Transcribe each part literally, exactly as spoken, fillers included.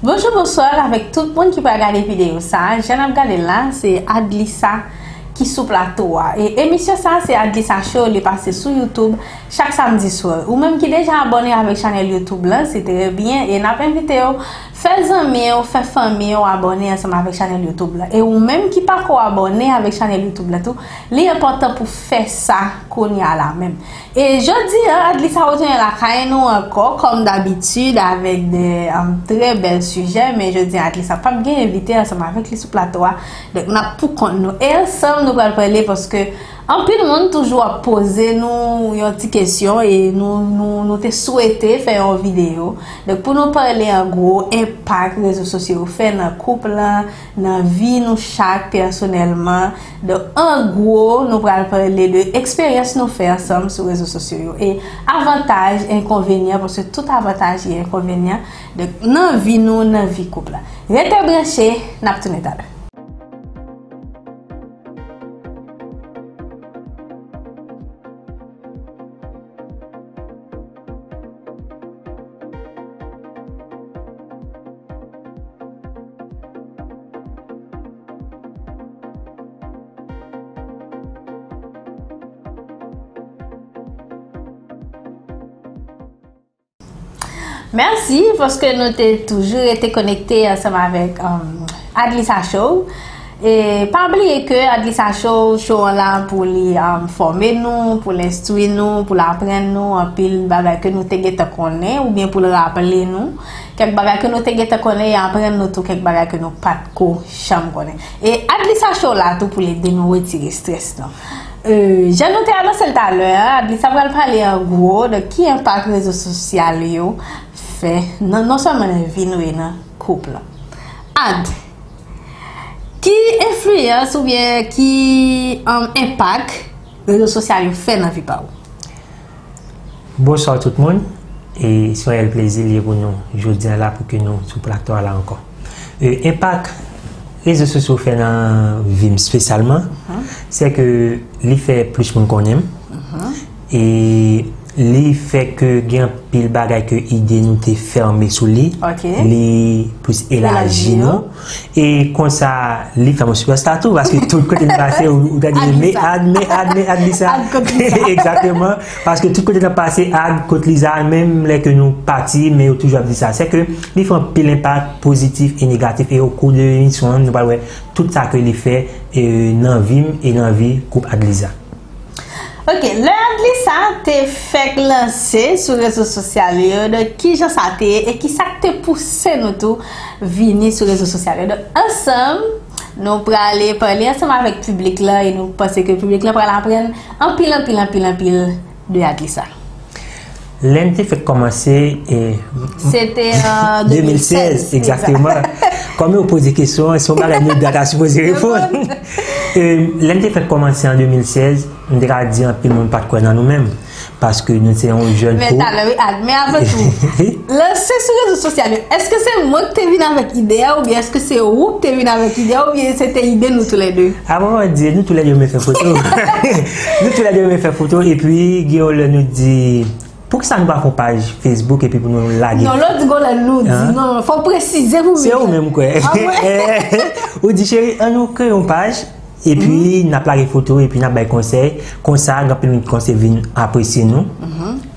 Bonjou, bonswa avèk tout moun ki pral gade videyo sa a. Jan n ap gade l la, se Adlisa ki sou plato a. E emisyon sa a, se Adlisa Show, li pase sou YouTube chak samdi swa. Ou menm ki deja abòne avèk chanèl YouTube lan, se trè byen, e n ap envite w fè zanmi w, fè fanmi w abòne ansanm avèk chanèl YouTube lan. E ou menm ki pako abòne avèk chanèl YouTube lan tou, li enpòtan pou fè sa kounye a la menm. E jodi a, Adlisa retounen lakay nou ankò, kòm dabitid, avèk de, um, trè bèl sijè, men jodi a, Adlisa p ap gen envite ansanm avèk li sou plato a. Donk, n ap pou kont nou. E ansanm, nou pral pale paske anpil moun toujou ap poze nou yon ti kesyon e nou, nou, nou te swete fè yon videyo. Donk, pou nou pale an gwo, enpak rezo sosyo yo fè nan koup lan, nan vi nou chak pèsonèlman. Donk, an gwo, nou pral pale de eksperyans nou fè ansanm sou rezo sosyo yo. E avantaj, enkonvenyan, paske tout avantaj gen enkonvenyan. Donk, nan vi nou, nan vi koup la. Rete branche, n ap tounen talè. Mèsi paske nou te toujou rete konekte ansanm avèk, um, Adlisa Show. E pa bliye ke Adlisa Show, show an la pou li, um, fòme nou, pou l enstwi nou, pou l aprann nou anpil bagay ke nou te gentan konnen, oubyen pou l raple nou kèk bagay ke nou te gentan konnen e aprann nou tou kèk bagay ke nou pa t ko janm konnen. E Adlisa Show la tou pou l ede nou retire estrès nou. E, jan nou te anonse l talè a, Adlisa pral pale an gwo de ki enpak rezo sosyal yo fè nan, non sèlman nan vi nou e nan koup lan. Ad, ki enfliyans oubyen ki, um, enpak rezo sosyal yo fè nan vi pa w? Bonswa tout moun. E se yon reyèl plezi li ye pou nou jodi a la pou ke nou sou plato a la ankò. E, enpak rezo sosyo fè nan vi m espesyalman, se ke li fè plis moun konnen m. E li fè ke gen anpil bagay ke ide nou te fèmen sou li, li plis elaji nou. E konsa, li fè m yon sipèsta tou, paske tout kote m pase, ou, ou gade, men Ad, men Ad, men Adlisa. Egzakteman, paske tout kote m pase, Ad, kot Liza, menm lè ke nou pati, men yo toujou ap di sa. Se ke li fè anpil enpak pozitif e negatif, e o kou de emisyon an, nou pral wè tout sa ke li fè, e, nan vi m e nan vi koup Adlisa. Ok, lè Adlisa te fèk lanse sou rezo sosyal yo, donk kijan sa te ye e kisa k te pouse nou tou vini sou rezo sosyal yo? Donk, ansanm, nou prale pale ansanm avèk piblik lan e nou panse ke piblik lan pral aprann anpil, anpil, anpil, anpil de Adlisa. Lè n te fèk kòmanse, e, se te an de mil sèz, egzakteman. Kòm yo poze kesyon an, se yon bagay nou ta sipoze reponn. E, lè n te fèk kòmanse an de mil sèz, m te ka di anpil moun pa t kwè nan nou menm. Paske nou se yon jèn koup. Men talè, wi, Ad, men avan tou, lanse sou rezo sosyal yo, èske se mwen ki te vin avèk ide a, oubyen èske se ou ki te vin avèk ide a, oubyen se te ide nou toulède? Avan mwen di, nou toulède renmen fè foto. Nou toulède renmen fè foto, epi gen yon lè nou di, poukisa nou pa fè yon paj Facebook epi pou nou lage? Non, lè w di gen yon lè nou di, non, fò w presize pou moun. Se ou menm kwè. Ou di, cheri, an nou kreye yon paj, epi n ap lage foto, epi n ap bay konsèy. Konsa, gen anpil moun ki kòmanse vin apresye nou.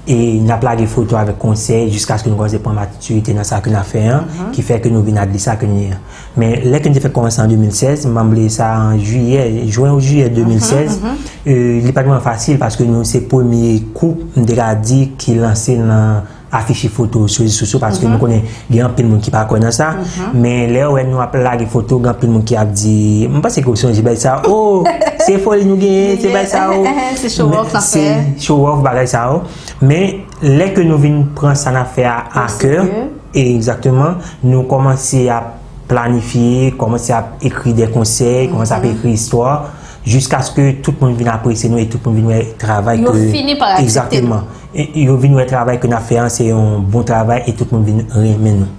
E n ap lage foto avèk konsèy jiskaske nou kòmanse pran matirite nan sa ke n ap fè an, ki fè ke nou vin Adlisa ke nou ye an. Men lè ke n te fèk kòmanse an de mil sèz, m bliye sa an jiyè, jen ou jiyè de mil sèz, e, li pa t vrèman fasil paske nou se premye koup, m te ka di, ki lanse nan afiche foto sou rezo sosyo, paske nou konnen gen anpil moun ki pa kwè nan sa. Men lè yo wè nou ap lage foto, gen anpil moun ki ap di, m panse ke w sonje bagay sa, oh, se foli nou genyen, se bagay sa, oh. Se show off n ap fè. Se show off bagay sa, oh. Men lè ke nou vin pran sa n ap fè a a kè, e egzakteman, nou kòmanse ap planifye, kòmanse ap ekri de konsèy, kòmanse ap ekri istwa, jiskaske tout moun vin apresye nou e tout moun vin wè travay ke, yo fini pa aksepte nou. Egzakteman. E yo vin wè travay ke n ap fè an se yon bon travay e tout moun vin renmen nou.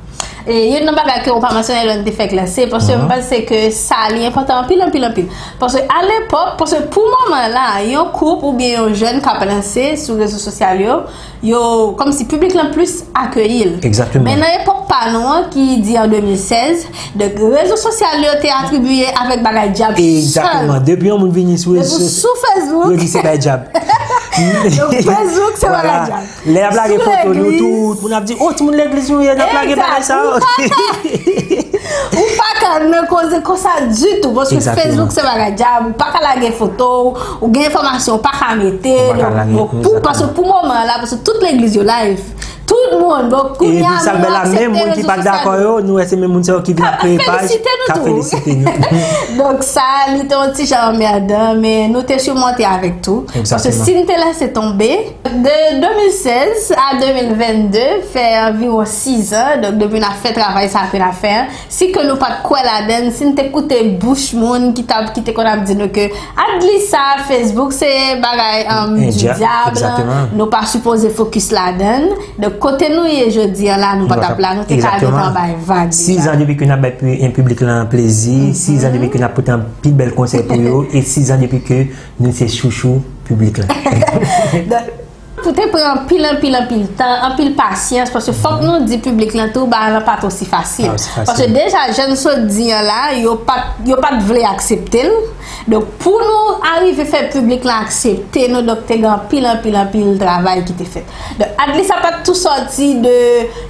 E youn nan bagay ke ou pa mansyone lè n te fèk lanse, paske m panse ke sa li enpòtan anpil, anpil, anpil. Paske alepòk, paske pou moman la, yon koup oubyen yon jèn k ap lanse sou rezo sosyal yo, yo, kòmsi piblik lan plis akeyi l. Egzakteman. Men nan epòk pa nou an ki di an de mil sèz, donk rezo sosyal yo te atribiye avèk bagay dyab sèl. Egzakteman. Depi yon moun vini sou rezo sou Facebook, yo di se bay dyab. Donk Facebook se bagay dyab. Lè y ap lage foto nou, tout moun ap di, oh, timoun legliz nou ye, n ap lage bagay sa yo. Ou pa ka nan koze konsa ditou, paske Facebook se bagay dyab, ou pa ka lage foto, ou gen enfòmasyon ou pa ka mete, paske pou moman la, paske tout legliz yo live, tout moun, bon, kounye a nou aksepte rezo sosyal yo. Menm moun ki pa t dakò yo, nou wè se menm moun sa yo ki vin ap kreye paj, k ap felisite nou. Donk sa, li te yon ti jan anmèdan, men nou te simonte avèk tou. Paske si n te lese tonbe, de de mil sèz a de mil vennde, fè anviwon sis an, donk depi n ap fè travay sa ke n ap fè an, si ke nou pa t kwè ladan l, si n te koute bouch moun ki t ap, ki te konn ap di nou ke Adlisa, Facebook se bagay di dyab, nou pa sipoze fokis ladan l. Donk kote nou ye jodi an la, nou pa t ap la, nou te ka gentan bay vag deja. Sizan depi ke n ap bay piblik lan plezi, sizan depi ke n ap pote anpil bèl konsèy pou yo, e sizan depi ke nou se chouchou piblik lan. Pou te pran anpil, anpil, anpil tan, anpil pasyans, paske fòk nou di piblik lan tou, bagay lan pa t osi fasil. Paske deja, jan n sot di an la, yo pa t, yo pa t vle aksepte l. Donk, pou nou arive fè piblik lan aksepte nou, donk te gen anpil, anpil, anpil travay ki te fèt. Donk, Adlisa pa t tou sòti de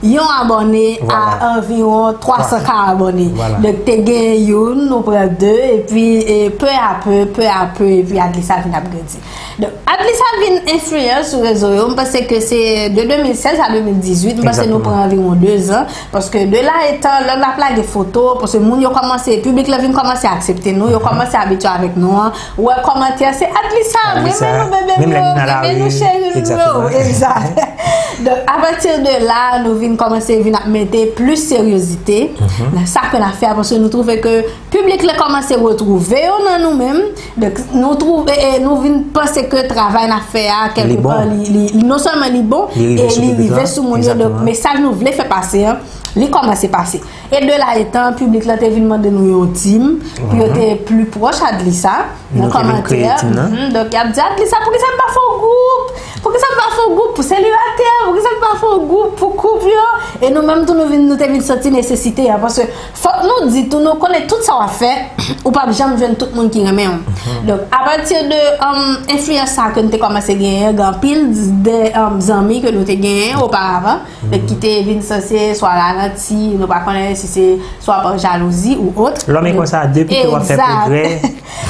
yon abòne a anviwon twa san ka abòne. Donk, te gen youn, nou pran de, epi, e, peu à peu, peu à peu, epi Adlisa vin ap grandi. Donk, Adlisa vin enfliyan sou rezo yo, m panse ke se de de mil sèz a de mil dizuit, m panse nou pran anviwon de zan, paske de la etan, lè n ap lage foto, paske moun yo kòmanse, piblik lan vin kòmanse aksepte nou, yo kòmanse abitye avèk nou an, ou wè kòmantè, se Adlisa, m renmen nou bebe m yo, m renmen nou cheri m yo, egzat. Donk, apati de la, nou vin kòmanse vin ap mete plis seryozite nan sa ke n ap fè a, paske nou twouve ke piblik lan kòmanse retwouve yo nan nou menm. Donk, nou twouve, e, nou vin panse ke travay n ap fè a, kèlkepa, li, li, li, non sèlman li bon, e li rive sou moun yo. Donk, mesaj nou vle fè pase an, li kòmanse pase. E de la etan, piblik lan te vin mande nou yon tim, pou yo te pli pwòch Adlisa, nan kòmantè. Donk, y ap di, Adlisa, poukisa n pa fè yon gwoup? Poukisa n pa fè yon gwoup pou selibatè? Poukisa n pa fè yon gwoup pou koup yo? E nou menm tou, nou vin, nou te vin santi nesesite a, paske fòk nou di tou, nou konnen tout sa w ap fè, ou p ap janm jwenn tout moun ki renmen w. Donk, apati de, um, enfliyans sa ke n te kòmanse genyen, gen anpil de, um, zanmi ke nou te genyen oparavan, donk ki te vin sanse swa ralanti, nou pa konnen si se swa pa jalouzi ou ot. Lòm e konsa, depi ke w ap fè pwogrè.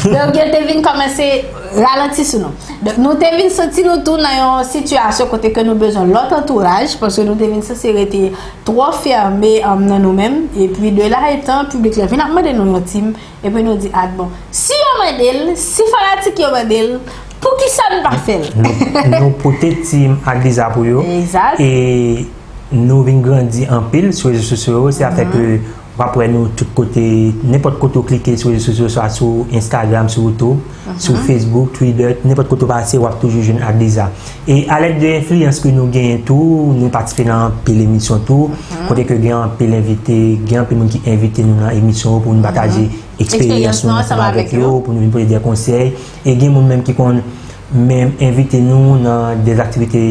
Donk, yo te vin kòmanse ralanti sou nou. Donk, nou te vin santi nou tou nan yon sitiyasyon kote ke nou bezwen lòt antouraj, paske nou te vin sanse rete twò fèmen, um, nan nou menm. Epi, de la etan, piblik lan vin ap mande nou yon tim. Epi nou di, ah, bon, si yo mande l, si fanatik yo mande l, poukisa n pa fè l? Nou, nou pote tim Adlisa pou yo. Egzat. E nou vin grandi anpil sou rezo sosyo yo. Se sa k fè ke w ap wè nou tout kote, nenpòt kote w klike sou rezo sosyo, swa sou Instagram, sou YouTube, sou Facebook, Twitter, nenpòt kote w pase, w ap toujou jwenn Adlisa. E alèd de enfliyans ke nou genyen tou, nou patisipe nan anpil emisyon tou, kote ke gen anpil envite, gen anpil moun ki envite nou nan emisyon yo pou nou pataje eksperyans nou ansanm avèk yo, pou nou vin pote de konsèy. E gen moun menm ki konn menm envite nou nan de aktivite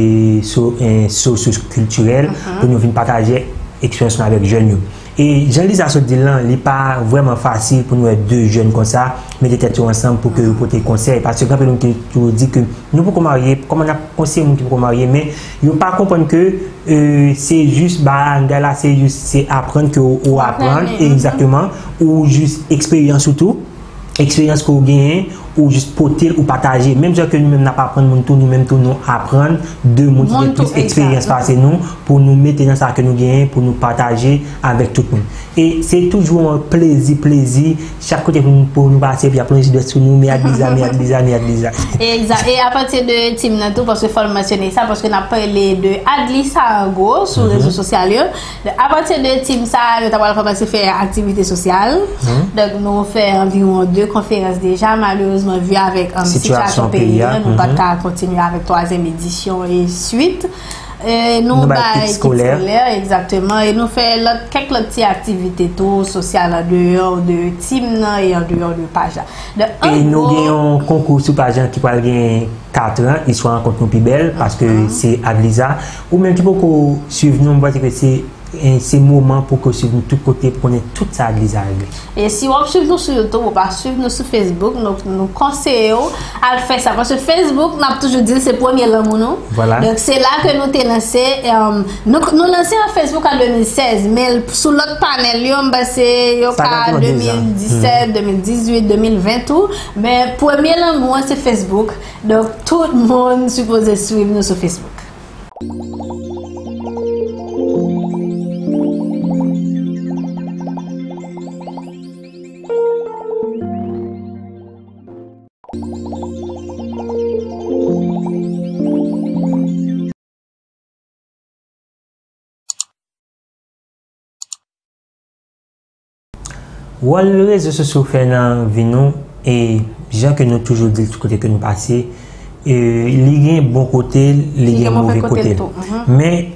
so, eh, sosyokiltirèl pou nou vin pataje eksperyans nou avèk jèn yo. E jan Liza sot di l lan, li pa vrèman fasil pou nou wè de jèn konsa mete tèt yo ansanm pou ke yo pote konsèy. Paske gen anpil moun ki toujou di ke nou poko marye, kòman n ap konseye moun ki poko marye, men yo pa konprann ke, eh, se jis bagay la, se jis, se aprann ke ou, ou aprann, egzakteman, ou jis eksperyans ou tou. Eksperyans ke w genyen, ou jis pote l, ou pataje. Menm jan ke nou menm n ap aprann moun tou, nou menm tou nou aprann de moun ki gen plis eksperyans pase nou, pou nou mete nan sa ke nou genyen, pou nou pataje avèk tout moun. E se toujou yon plezi, plezi, chak kote pou nou, pou nou pase, epi y ap lonje dwèt sou nou, men Adliza, men Adliza, men Adliza. Egzak. E apati de tim nan tou, paske fò n mansyone sa, paske n ap pale de Adlisa an gwo sou rezo sosyal yo. Donk, apati de tim sa a, nou ta pral kòmanse fè aktivite sosyal. Donk, nou fè anviwon de konferans deja. Malerezman, vi avèk, um, sitiyasyon peyi a, nou pa t ka kontinye avèk twazyèm edisyon e swit. E nou bay kit eskolè, egzakteman. E nou fè lòt, kèk lòt ti aktivite tou, sosyal, andeyò de tim nan e andeyò de paj la. E nou gen yon konkou sou paj lan ki pral gen kat an, istwa rankont nou pi bèl, paske se Adliza. Ou menm ki poko swiv nou, m panse ke se E se moman pou ke w swiv nou tout kote pou konnen tout sa Adlisa regle. E si w ap swiv nou sou YouTube, ou pa swiv nou sou Facebook, nou, nou konseye w al fè sa. Paske Facebook, n ap toujou di l, se premye lanmou nou. Vwala. Donk, se la ke nou te lanse. Em, nou, nou lanse an Facebook an de mil sèz, men sou lòt panèl yo, m panse yo ka de mil disèt, de mil dizuit, de mil ven tou. Men premye lanmou an, se Facebook. Donk, tout moun sipoze swiv nou sou Facebook. Wòl rezo sosyo fè nan vi nou, e jan ke nou toujou di l tout kote ke nou pase, e li gen bon kote l, li gen move kote l. Men,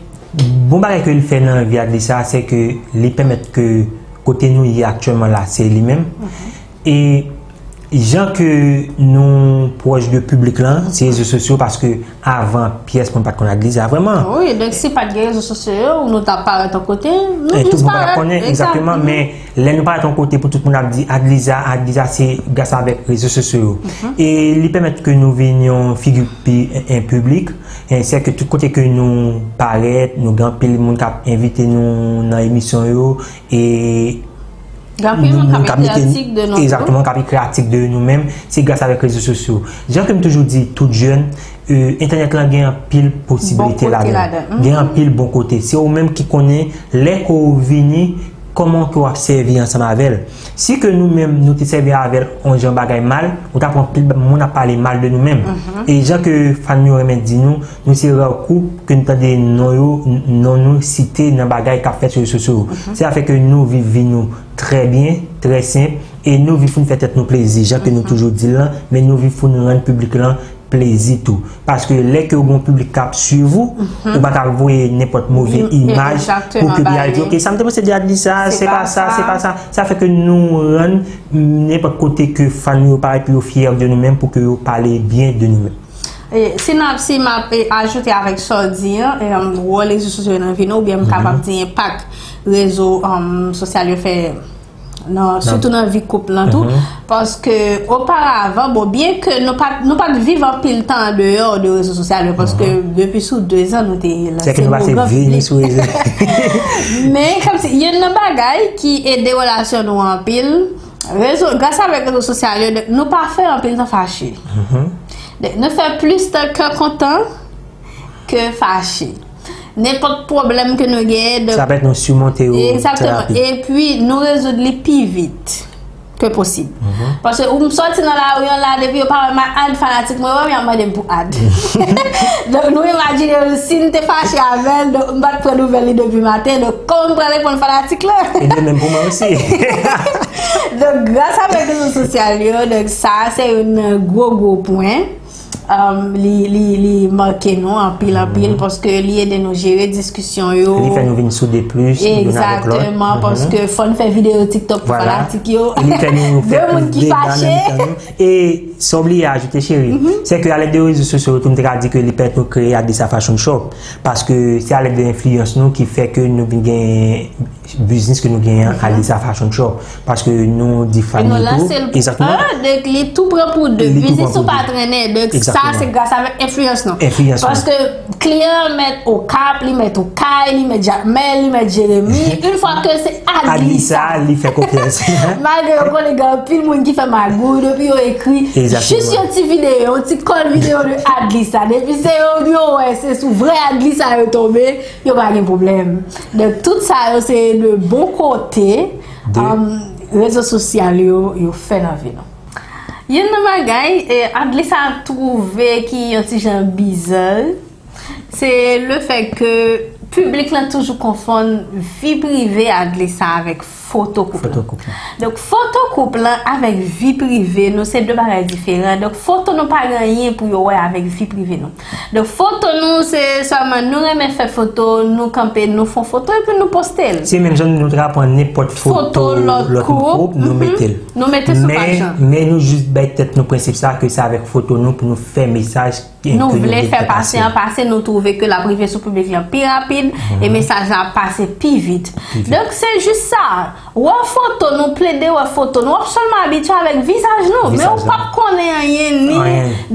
bon bagay ke l fè nan vi Adlisa, se ke li pèmèt ke kote nou ye aktyèlman la, se li menm. E jan ke nou pwòch de piblik lan, se rezo sosyo, paske avan, pyès moun pa t konn Adlisa vrèman. Wi, donk si pa t gen rezo sosyo yo, nou t ap parèt yon kote, nou disparèt. Tout moun pa t ap konnen, egzakteman, men lè nou parèt yon kote pou tout moun ap di Adlisa, Adlisa, se gras avèk rezo sosyo yo. E li pèmèt ke nou vin yon figi pi, en, piblik. E sè ke tout kote ke nou parèt, nou gen anpil moun k ap envite nou nan emisyon yo, e gen anpil moun k ap ekri atik de nou tou. Egzakteman, k ap ekri atik de nou menm, se gras avèk rezo sosyo. Jan ke m toujou di tout jèn, e, entènèt lan gen anpil posibilite ladan l. Gen anpil bon kote. Se ou menm ki konnen lè ke w vini, kòman ke w ap sèvi ansanm avè l. Si ke nou menm, nou te sèvi avè l yon jan bagay mal, ou t ap wè anpil moun ap pale mal de nou menm. E jan ke fan yo renmen di nou, nou se ra gwoup ke nou tande non yo, non nou site nan bagay k ap fèt sou rezo sosyo yo. Se sa fè ke nou viv vi nou trè byen, trè senp, e nou viv pou n fè tèt nou plezi, jan ke nou toujou di l lan, men nou viv pou n rann piblik lan plezi tou. Paske lè ke w gen yon piblik k ap swiv ou, ou pa ka voye nenpòt move imaj pou ke li al di, "Ok, sa m te panse de Adlisa, se pa sa, se pa sa." Sa fè ke nou rann nenpòt kote ke fan yo parèt pou yo fyè de nou menm, pou ke yo pale byen de nou menm. E, si n ap, si m ap, e, ajoute avèk sa w di an, e, wòl rezo sosyo yo nan vi nou, oubyen m kapab di enpak rezo, um, sosyal yo fè nan, sitou nan vi koup lan tou. Paske oparavan, bon, byen ke nou pa t, nou pa t viv anpil tan andeyò de rezo sosyal yo, paske depi sou de zan nou te lanse nou gen vi nou sou rezo. Men, kòmsi, youn nan bagay ki ede relasyon nou anpil, rezo, gras avèk rezo sosyal yo, nou pa fè anpil tan fache. Nou fè plis tan kè kontan ke fache. Nenpòt pwoblèm ke nou genyen, donk, sa pèmèt nou simonte yo trè rapid. Egzakteman. Epi, nou rezoud li pi vit ke posib. Paske ou m sòti nan lari an la, depi yo pa wè m ak ad, fanatik mwen wè m, y ap mande m pou ad. Donk, nou imajine si m te fache avè l, donk, m pa t pran nouvèl li depi maten, donk, kòman m pral reponn fanatik la? E de menm pou mwen osi. Donk, gras avèk rezo sosyal yo, donk, sa a se youn nan gwo, gwo pwen. Um, li, li, li make nou anpil, anpil, paske li ede nou jere diskisyon yo. Li fè nou vin soude plis youn avèk lòt. Egzakteman, paske fò n fè videyo TikTok pou fanatik yo. Li fè nou fè plis dega nan mitan nou. E sa w bliye ajoute, cheri, se ke alèd de rezo sosyo yo tou, m te ka di ke li pèmèt nou kreye Adlisa Fashion Shop. Paske se alèd de enfliyans nou ki fè ke nou vin gen biznis ke nou genyen an, Adlisa Fashion Shop. Paske nou di fan nou tou. Egzakteman. Donk, li tou pran pou de. Biznis ou pa trennen. Donk, sa, se gras avèk enfliyans nou. Enfliyans nou. Paske kliyan an mèt Okap, li mèt Okay, li mèt Jakmèl, li mèt Jeremi. Yon fwa ke se Adlisa, li fè konfyans. Malgre yo konnen gen anpil moun ki fè magouy, depi yo ekri jis yon ti videyo, yon ti kòl videyo de Adlisa. Depi se yo, yo wè, se sou vrè Adlisa yo tonbe. Yo pa gen pwoblèm. Donk, tout sa yo, se de bon kote, um, rezo sosyal yo, yo fè nan vi nou. Youn nan bagay, e, Adlisa twouve ki yon ti jan bizar, se lefèt ke piblik lan toujou konfonn vi prive Adlisa avèk foto koup lan. Foto koup lan. Donk, foto koup lan avèk vi prive nou, se de bagay diferan. Donk, foto nou pa gen anyen pou yo wè avèk vi prive nou. Donk, foto nou, se sèlman nou renmen fè foto, nou kanpe, nou fè yon foto, epi nou poste l. Se menm jan nou ta pran nenpòt foto lòt koup, nou mete l. Nou mete sou paj lan. Men nou jis bay tèt nou prensip sa, ke se avèk foto nou pou nou fè mesaj nou vle fè pase an pase, nou twouve ke l ap rive sou piblik lan pi rapid, e mesaj la ap pase pi vit. Donk, se jis sa. Wè foto nou, plede wè foto nou, w ap sèlman abitye avèk vizaj nou, men ou p ap konnen anyen ni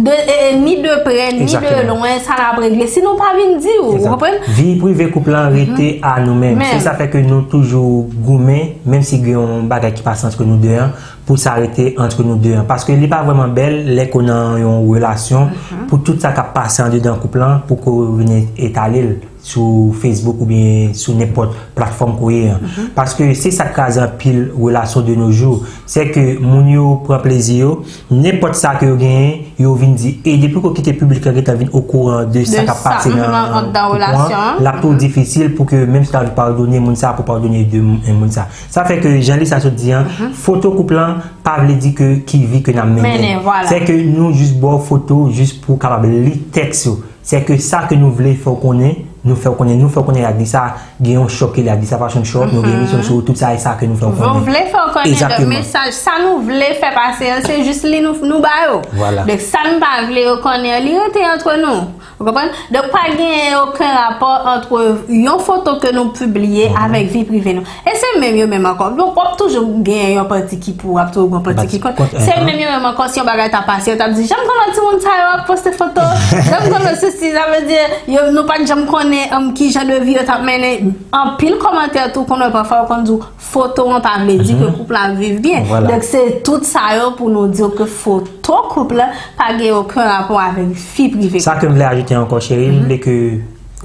de, e, e, ni de prè, ni de lwen, sa l ap regle si nou pa vin di w, ou konprann? Vi prive koup lan rete a nou menm. Se sa fè ke nou toujou goumen, menm si gen yon bagay ki pase antre nou de an, pou sa rete antre nou de an. Paske li pa vrèman bèl lè ke w nan yon relasyon, pou tout sa k ap pase andedan koup lan, pou ke w vin etale l sou Facebook oubyen sou nenpòt platfòm ke w ye an. Paske se sa k kraze anpil relasyon de nos jours. Se ke moun yo pran plezi yo, nenpòt sa ke yo genyen, yo vin di. E depi ke w kite piblik lan gentan vin okouran de sa k ap pase nan koup lan, l ap twò difisil pou ke menm si w ta vle padone moun sa, pou padone de moun sa. Sa fè ke jan Lisa sot di an, foto koup lan pa vle di ke ki vi ke n ap mennen. Se ke nou jis ba w foto jis pou w kapab li tèks yo. Se ke sa ke nou vle fè w konnen, nou fè w konnen, nou fè w konnen Lisa gen yon shop ki rele Lisa Fashion Shop, nou gen emisyon sou tout sa e sa ke nou fè w konnen. Nou vle fè w konnen, donk, mesaj, sa nou vle fè pase an, se jis li nou, nou ba yo. Donk, sa n pa vle yo konnen an, li rete antre nou. Ou konprann? Donk, pa gen okenn rapò antre yon foto ke nou pibliye avèk vi prive nou. E se menm yo menm ankò. Donk, w ap toujou gen yon pati ki pou, w ap toujou gen yon pati ki kont. Se menm yo menm ankò, si yon bagay ta pase, yo t ap di, "Janm konn lòt timoun sa yo ap poste foto, janm konn lòt sesi." Sa vle di, yo, nou pa t janm konnen, um, ki jan de vi yo t ap mennen. Anpil kòmantè tou, konnen pafwa yo konn di w, foto an pa vle di ke koup la ap viv byen. Donk, se tout sa yo pou nou di w ke foto koup la pa gen okenn rapò avèk vi prive. Sa ke m vle ajoute ankò, cheri, m vle ke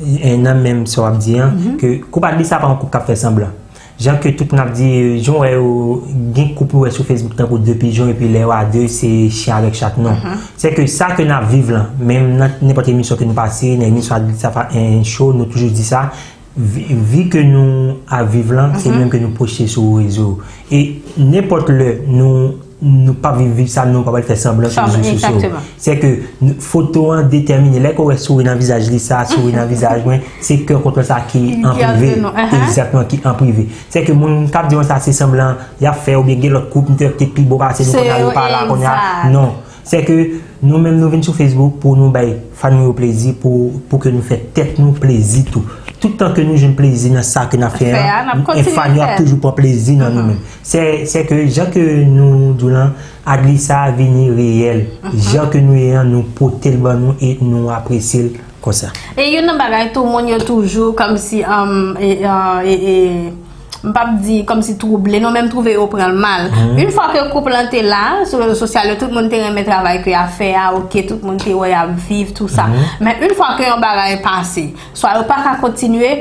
e, nan menm sa w ap di an, ke koup Adlisa pa yon koup k ap fè sanblan. Jan ke tout moun ap di, jan w wè yo, gen koup ou wè sou Facebook tankou de pijon, epi lè yo a de, se chen avèk chat, non. Se ke sa ke n ap viv lan, menm nan nenpòt emisyon ke nou pase, nan emisyon Adlisa Fashion Show, nou toujou di sa, vi, vi ke nou ap viv lan, se menm ke nou poste sou rezo. E nenpòt lè nou nou p ap viv vi sa, nou pa pral fè sanblan sou rezo sosyo. Se ke foto an detèmine. Lè ke w wè souri nan vizaj Lisa, souri nan vizaj mwen, se kè kontan sa ki an prive. Egzakteman, ki an prive. Se ke moun k ap di mwen sa se sanblan y ap fè, oubyen gen lòt koup m te wè ki te pi bon pase nou, kounye a yo pa la, kounye a. Non. Se ke nou menm nou vin sou Facebook pou nou bay fan nou yo plezi, pou, pou ke nou fè tèt nou plezi tou. Tout tan ke nou jwenn plezi nan sa ke n ap fè an, fan yo ap toujou pran plezi nan nou menm. Se, se ke jan ke nou di w lan, Adlisa vini reyèl. Jan ke nou ye an, nou pote l ban nou e nou apresye l konsa. E youn nan bagay tou, moun yo toujou kòmsi, um, e, e, e, e, m p ap di kòmsi twouble, non, men m twouve yo pran l mal. Yon fwa ke koup lan te la, sou rezo sosyal yo, tout moun te renmen travay ke y ap fè a, oke, tout moun te wè y ap viv, tou sa. Men yon fwa ke yon bagay pase, swa yo pa ka kontinye,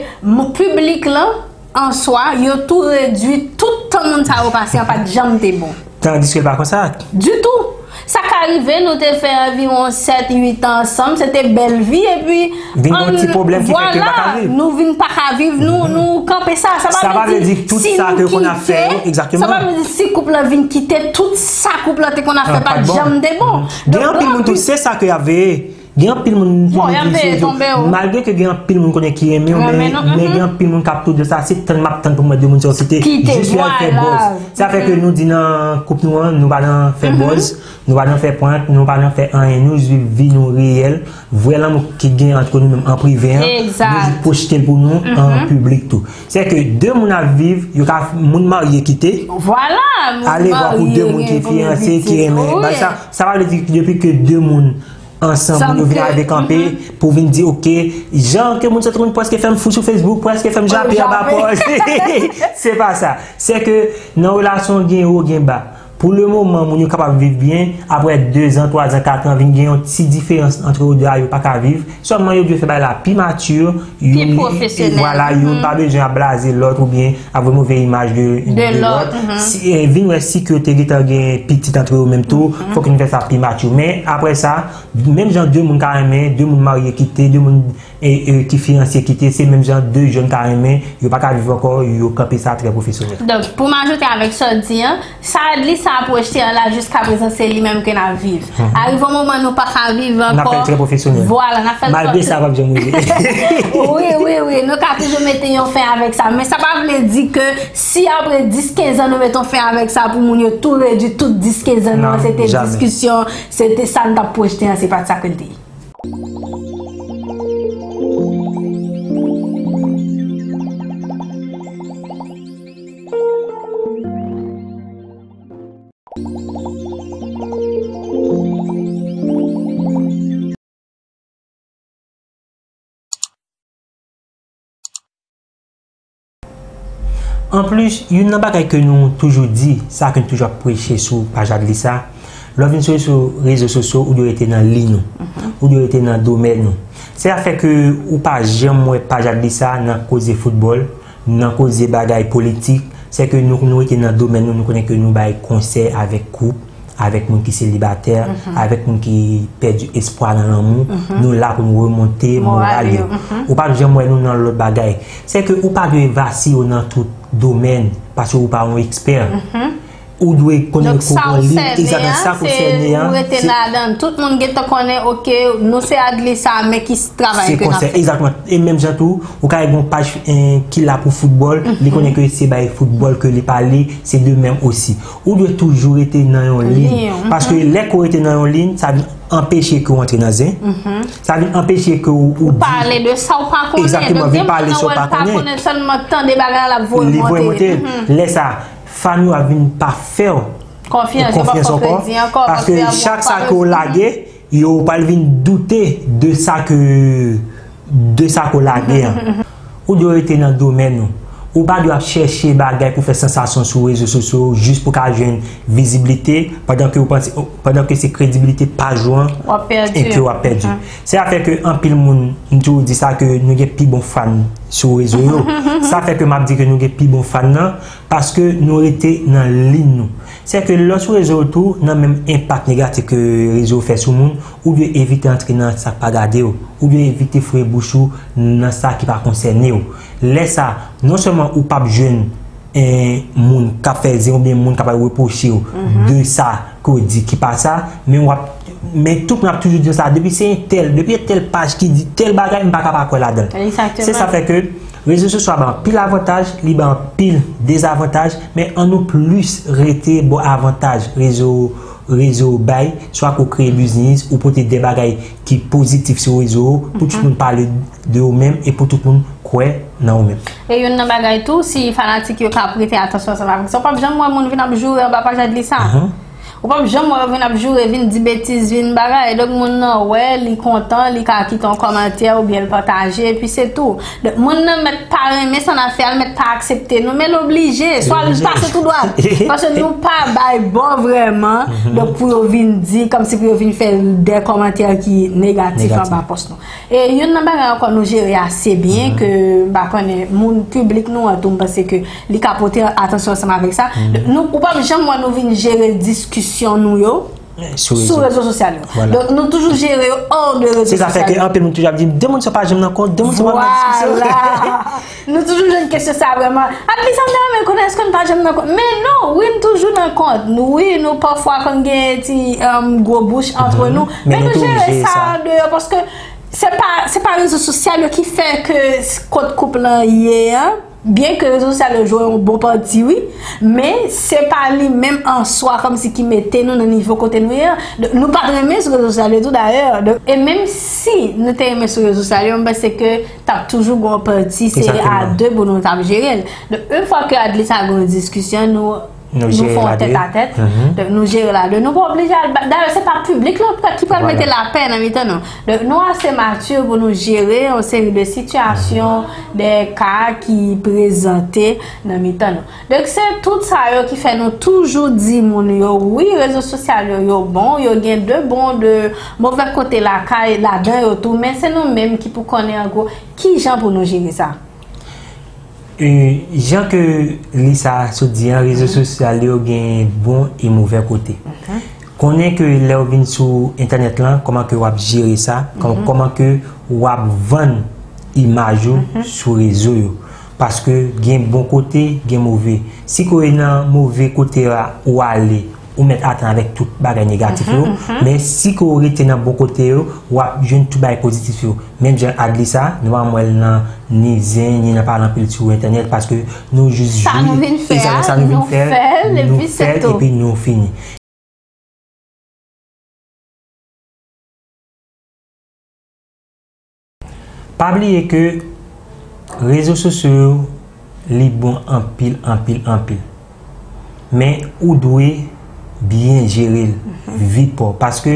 piblik lan, an swa, yo tou redui tout tan moun sa yo pase an pa t janm te bon. Tandiske l pa konsa. Ditou. Sa ka rive, nou te fè anviwon sèt, uit an ansanm, se te bèl vi, epi vin gen yon ti pwoblèm ki fè ke l pa ka viv. Nou vin pa ka viv, nou, nou kanpe sa. Sa pa vle di tout sa ke yo konn ap fè yo, egzakteman. Sa pa vle di si koup lan vin kite, tout sa koup lan te konn ap fè pa t janm te bon. Gen anpil moun tou, se sa ke y ap veye. Gen anpil moun ki mobilize yo. Malgre ke gen anpil moun konnen ki renmen yo, men, men gen anpil moun k ap tou di sa, se tann m ap tann pou m wè de moun sa yo kite, jis pou y al fè buzz. Sa fè ke nou di nan koup nou an, nou pa nan fè buzz, nou pa nan fè prank, nou pa nan fè anyen, nou jis viv vi nou reyèl, vrè lanmou ki gen antre nou menm an prive an, nou jis pwojte l pou nou an piblik tou. Se ke de moun ap viv, yo ka, moun marye kite, ale vwa pou de moun ki fiyanse, ki renmen, bagay sa, sa pa vle di depi ke de moun ansanm pou yo vin rive kanpe, pou vin di, oke, jan ke moun sa te konn prèske fè m fou sou Facebook, prèske fè m jape anba pòs. Se pa sa. Se ke nan relasyon gen wo, gen ba. Pou le moman, moun yo kapab viv byen, aprè de zan, twa zan, kat an, vin gen yon ti diferans antre yo de a, yo pa ka viv. Sèlman yo dwe fè bagay la pi mati, pi pwofesyonèl. Vwala, youn pa bezwen ap blaze lòt oubyen ap voye move imaj de, de lòt. Si, e, vin wè si ke yo te gentan gen pitit antre yo menm tou, fòk nou fè sa pi mati. Men aprè sa, menm jan de moun ka renmen, de moun marye kite, de moun e, e ki fiyanse kite, se menm jan de jèn ka renmen, yo pa ka viv ankò, yo kanpe sa trè pwofesyonèl. Donk, pou m ajoute avèk sa w di an, sa Adlisa ap rejte an la, jiskaprezan, se li menm ke n ap viv. Arive yon moman, nou pa ka viv ankò. N ap fè l trè pwofesyonèl. Vwala, n ap fè l trè. Malgre sa, p ap janm rive. Wi, wi, wi, nou ka toujou mete yon fen avèk sa. Men sa pa vle di ke si apre dis, kenz an, nou mete yon fen avèk sa pou moun yo tou redui tout dis, kenz an, non, se te diskisyon, se te sa n t ap pwojte an, se pa t sa ke l te ye. Anplis, youn nan bagay ke nou toujou di, sa ke nou toujou ap preche sou paj Adlisa, lè w vin sou rezo, rezo sosyo, ou dwe rete nan liy ou. Ou dwe rete nan domèn ou. Se sa fè ke ou pa janm wè paj Adlisa nan koze foutbòl, nan koze bagay politik. Se ke nou, nou rete nan domèn nou, nou konnen ke nou bay konsèy avèk koup, avèk moun ki selibatè, avèk moun ki pèdi espwa nan lanmou, nou la pou nou remonte moral yo. Ou p ap janm wè nou nan lòt bagay. Se ke ou pa dwe vasiye nan tout domèn, paske ou pa yon ekspè. Ou dwe konnen kou konn li, egzakteman sa konsène an, ou rete ladan. Tout moun gentan konnen, oke, nou se Adlisa, men ki travay ke n ap fè. Egzakteman. E menm jan tou, ou ka gen yon paj, eh, ki la pou foutbòl, li konnen ke se bay foutbòl ke li pale, se de menm osi. Ou dwe toujou rete nan yon liy. Paske lè ke w rete nan yon liy, sa vin anpeche ke w antre nan zen. Sa vin anpeche ke w, ou pale de sa w pa konnen. Egzakteman, vin pale sa w pa konnen. Donk, gen moun nan wè l pa konnen, sèlman tande bagay la, l ap voye monte. Lè sa, fan yo ap vin pa fè w konfyans ankò, paske chak sa ke w lage, yo pral vin doute de sa ke, de sa ke w lage an. Ou dwe rete nan domèn ou. Ou pa dwe ap chèche bagay pou fè sansasyon sou rezo sosyo jis pou ka jwenn viziblite, pandan ke ou panse, pandan ke se kredibilite paj ou an e ke w ap pèdi. Se sa fè ke anpil moun, m toujou di sa, ke nou gen pi bon fan sou rezo yo. Sa fè ke m ap di ke nou gen pi bon fan nan, paske nou rete nan liy nou. Se ke lè w sou rezo yo tou, nan menm enpak negatif ke rezo yo fè sou moun, ou dwe evite antre nan sa k pa gade w. Ou dwe evite foure bouch ou nan sa ki pa konsène w. Lè sa, non sèlman ou p ap jwenn, eh, moun k ap fè zen oubyen moun k ap al repwoche w de sa ke w di ki pa sa, men w ap, men tout moun ap toujou di w sa, depi se entèl, depi entèl paj ki di tèl bagay, m pa ka pa kwè ladan l. Se sa fè ke rezo sosyo a bay anpil avantaj, li bay anpil dezavantaj, men ann nou plis rete bò avantaj rezo, rezo bay, swa ke w kreye biznis, ou pote de bagay ki pozitif sou rezo, pou tout moun pale de ou menm e pou tout moun kwè nan ou menm. E youn nan bagay tou, si fanatik yo ka prete atansyon ansanm avèk sa, w p ap janm wè moun vin ap joure anba paj Adlisa. Ou p ap janm wè yo vin ap joure, vin di betiz, vin bagay. Donk, moun nan wè, li kontan, li ka kite yon kòmantè oubyen l pataje, epi se tou. Donk, moun nan mèt pa renmen sa n ap fè a, l mèt pa aksepte nou, men l oblije. Swa l pase tou dwat. Paske nou pa bay bò vrèman. Donk, pou yo vin di, kòmsi pou yo vin fè de kòmantè ki negatif anba pòs nou. E youn nan bagay ankò nou jere ase byen, ke m pa konnen, moun piblik nou an tou, m panse ke li ka pote atansyon ansanm avèk sa. Nou, ou p ap janm wè nou vin jere diskisyon nou yo sou rezo sosyal yo. Donk, nou toujou jere yo hors de rezo sosyal yo. Se sa fè ke anpil moun toujou ap di, "De moun sa pa janm nan kont, de moun sa pa nan diskisyon." Nou toujou jwenn kesyon sa vrèman. Adlisa, m ta renmen konnen èske n pa janm nan kont. Men non, wi, n toujou nan kont. Wi, nou pafwa konn gen ti, um, gwo bouch antre nou. Men nou jere sa andeyò, paske se pa, se pa rezo sosyal yo ki fè ke kot koup lan ye an. Byen ke rezo sosyal yo jwe yon bon pati, wi, men se pa li menm an swa kòmsi ki mete nou nan nivo kote nou ye an. Donk, nou pa t renmen sou rezo sosyal yo tou, dayè. Donk, e menm si nou te renmen sou rezo sosyal yo, m panse ke t ap toujou gen yon pati, se a de pou nou t ap jere l. Donk, yon fwa ke Adlisa gen yon diskisyon, nou, nou fè yon tèt a tèt. Donk, nou jere la de. Nou pa oblije al ba-, dayè, se pa piblik lan ki pral mete lapè nan mitan nou. Donk, nou ase mati pou nou jere yon seri de sitiyasyon, de ka ki prezante nan mitan nou. Donk, se tout sa yo ki fè nou toujou di moun yo, wi, rezo sosyal yo, yo bon, yo gen de bon, de movè kote lakay, ladan yo tou, men se nou menm ki pou konnen an gwo kijan pou nou jere sa. E, jan ke Lisa sot di an, rezo sosyal yo gen bon e movè kote. Konnen ke lè w vin sou entènèt lan, kòman ke w ap jere sa, kòman, kòman ke w ap vann imaj ou sou rezo yo. Paske gen bon kote, gen move. Si ke w nan move kote a ou ale, ou mèt atann avèk tout bagay negatif yo. Men si ke w rete nan bon kote yo, w ap jwenn tout bagay pozitif yo. Menm jan Adlisa, nou pa wè l nan ni zen, ni nan pale anpil sou entènèt, paske nou jis jwi, sa nou vin fè, sa nou vin fè, nou fè l, epi nou fini. Pa bliye ke rezo sosyo yo, li bon anpil, anpil, anpil. Men ou dwe byen jere l, vi pa w. Paske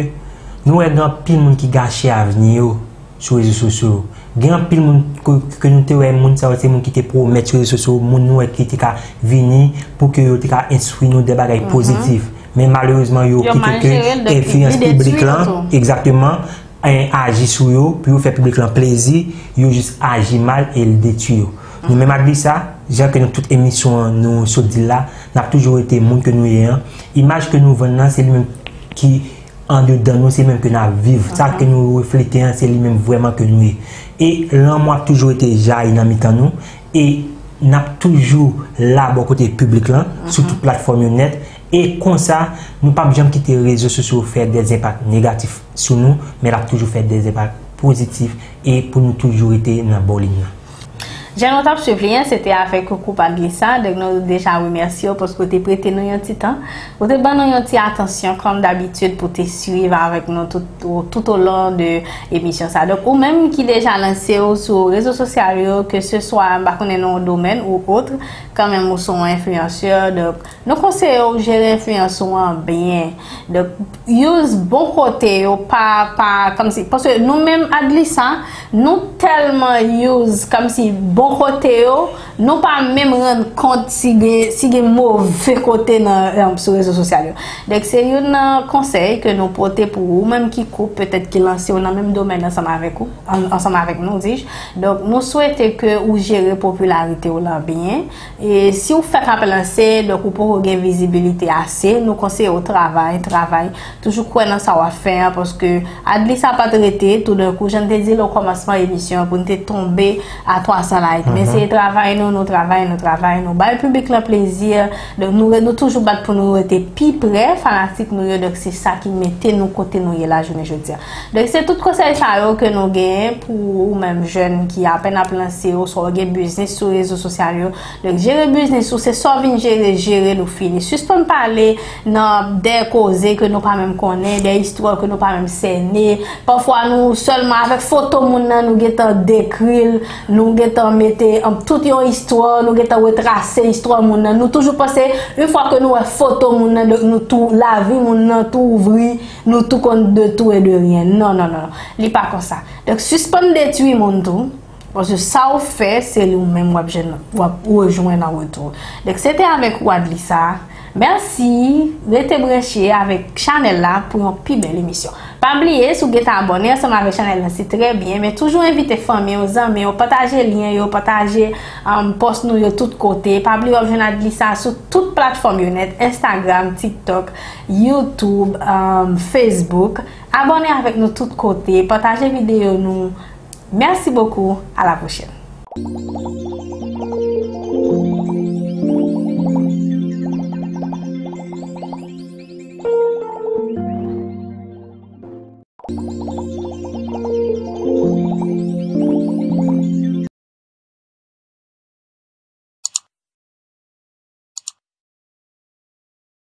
nou wè gen anpil moun ki gache avni yo sou rezo sosyo yo. Gen anpil moun ke, ke nou te wè, moun sa yo se moun ki te pwomèt sou rezo sosyo, moun nou wè ki te ka vini pou ke yo te ka enstwi nou de bagay pozitif. Men malerezman, yo kite ke enfliyans piblik lan, egzakteman, en, aji sou yo, pou yo fè piblik lan plezi, yo jis aji mal e l detwi yo. Nou menm Adlisa, jan ke nan tout emisyon an nou sot di l la, n ap toujou rete moun ke nou ye an. Imaj ke nou vann nan, se li menm ki andedan nou, se li menm ke n ap viv. Sa ke nou reflete an, se li menm vrèman ke nou ye. E lanmou ap toujou rete jayi nan mitan nou. E n ap toujou la bò kote piblik lan, sou tout platfòm yo nèt. E konsa, nou p ap janm kite rezo sosyo fè de enpak negatif sou nou, men l ap toujou fè de enpak pozitif e pou nou toujou rete nan bò liy lan. Jan nou t ap swiv li an, se te avèk Koukou Adlisa, donk nou deja remèsye w paske w te prete nou yon ti tan, ou te ban nou yon ti atansyon, kòm dabitid, pou te swiv avèk nou tout, tout au long de emisyon sa. Donk, ou menm ki deja lanse w sou rezo sosyal yo, ke se swa, m pa konnen nan yon domèn ou ot, kanmenm ou se yon enfliyansè, donk, nou konseye w jere enfliyans ou an byen. Donk, use bon kote yo, pa, pa, kòmsi, paske nou menm Adlisa, nou tèlman use, kòmsi, bon kote yo, nou pa menm rann kont si gen, si gen move kote nan, nan, sou rezo sosyal yo. Donk, se youn nan konsèy ke nou pote pou ou menm ki koup, petèt ki lanse w nan menm domèn ansanm avèk ou, an-, ansanm avèk nou, di j. Donk, nou swete ke ou jere popilarite w lan byen. E si w fèk ap lanse, donk ou poko gen vizibilite ase, nou konseye w travay, travay, toujou kwè nan sa w ap fè an, paske Adlisa pa t rete, toudenkou, jan n te di l o kòmansman emisyon an, pou n te tonbe a twa san like. Men se travay nou, nou travay, nou travay, nou bay piblik lan plezi, donk nou, nou toujou bat pou nou rete pi pre fanatik nou yo, donk se sa ki mete nou kote nou ye la jounen jodi a. Donk se tout konsèy sa yo ke nou genyen pou ou menm jèn ki apèn ap lanse, oswa w gen biznis sou rezo sosyal yo, Donk, jere biznis ou, se sa w vin jere, jere l ou fini. Sispann pale nan de koze ke nou pa menm konnen, de istwa ke nou pa menm sène. Pafwa, nou sèlman avèk foto moun nan, nou gentan dekri l, nou gentan mete, um, tout yon istwa, nou gentan retrase istwa moun nan. Nou toujou panse, yon fwa ke nou wè foto moun nan, donk nou tou, lavi moun nan tou ouvri, nou tou konn de tout e de rien. Non, non, non, non. Li pa konsa. Donk, sispann detwi moun tou. Paske sa w fè, se li w menm w ap jwenn, w ap rejwenn an retou. Donk, se te avèk ou Adlisa. Mèsi, rete branche avèk chanèl la pou yon pi bèl emisyon. Pa bliye, si w gentan abòne ansanm avèk chanèl la, se trè byen, men toujou envite fanmi w, zanmi w, pataje lyen yo, pataje, um, pòs nou yo tout kote. Pa bliye w ap jwenn Adlisa sou tout platfòm yo nèt, Instagram, TikTok, YouTube, um, Facebook. Abòne avèk nou tout kote, pataje videyo nou. Merci beaucoup, à la prochaine.